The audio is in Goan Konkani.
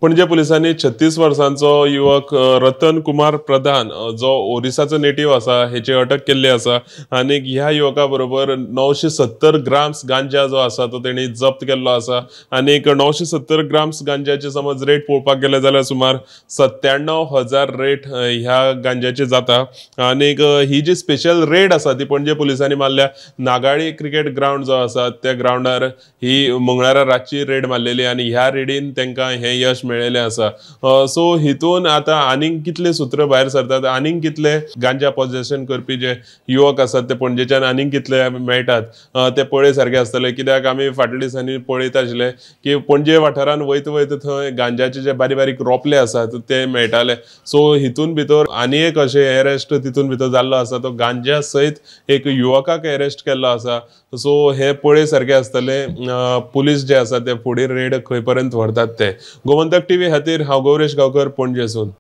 पणजे पुलिसांनी 36 वर्सांचो युवक रतन कुमार प्रधान जो ओरिसाचो नेटीव आसा हेची अटक केल्ली आसा आनी ह्या युवका बरोबर 970 ग्राम्स गांजा जो आसा तो तेणी जप्त केल्लो आसा. आनी 970 ग्राम्स गांजाची समज रेट पळोवपाक गेले जाल्यार सुमार 97,000 रेट ह्या गांजाची जाता. आनी ही जी स्पेशल रेड आसा ती पणजे पुलिसांनी मारल्या. नागाळी क्रिकेट ग्रावंड जो आसा त्या ग्रावंडार ही मंगळारा रातची रेड मारलेली आनी ह्या रेडीन तांकां हें यश मेळिल्लें आसा. सो हितून आतां आनीक कितले सूत्र भायर सरतात, आनीक कितले गांजा पॉझेशन करपी जे युवक आसात ते पणजेच्यान आनीक कितले मेळटात ते पळय सारके आसतले. कित्याक आमी फाटल्या दिसांनी पळयत आशिल्ले की पणजे वाठारान वयता वयता थंय गांजाचे जे बारीक बारीक रोपले आसात ते मेळटाले. सो हितून भितर आनी एक अशें एरेस्ट तितून भितर जाल्लो आसा, तो गांजा सयत एक युवकाक एरेस्ट केल्लो आसा. सो हे पळय सारके आसतले. पुलीस जे आसा ते फुडें रेड खंय पर्यंत व्हरतात ते. गोमंतक टीव्ही खातीर हांव गौरेश गांवकर, पणजेसून.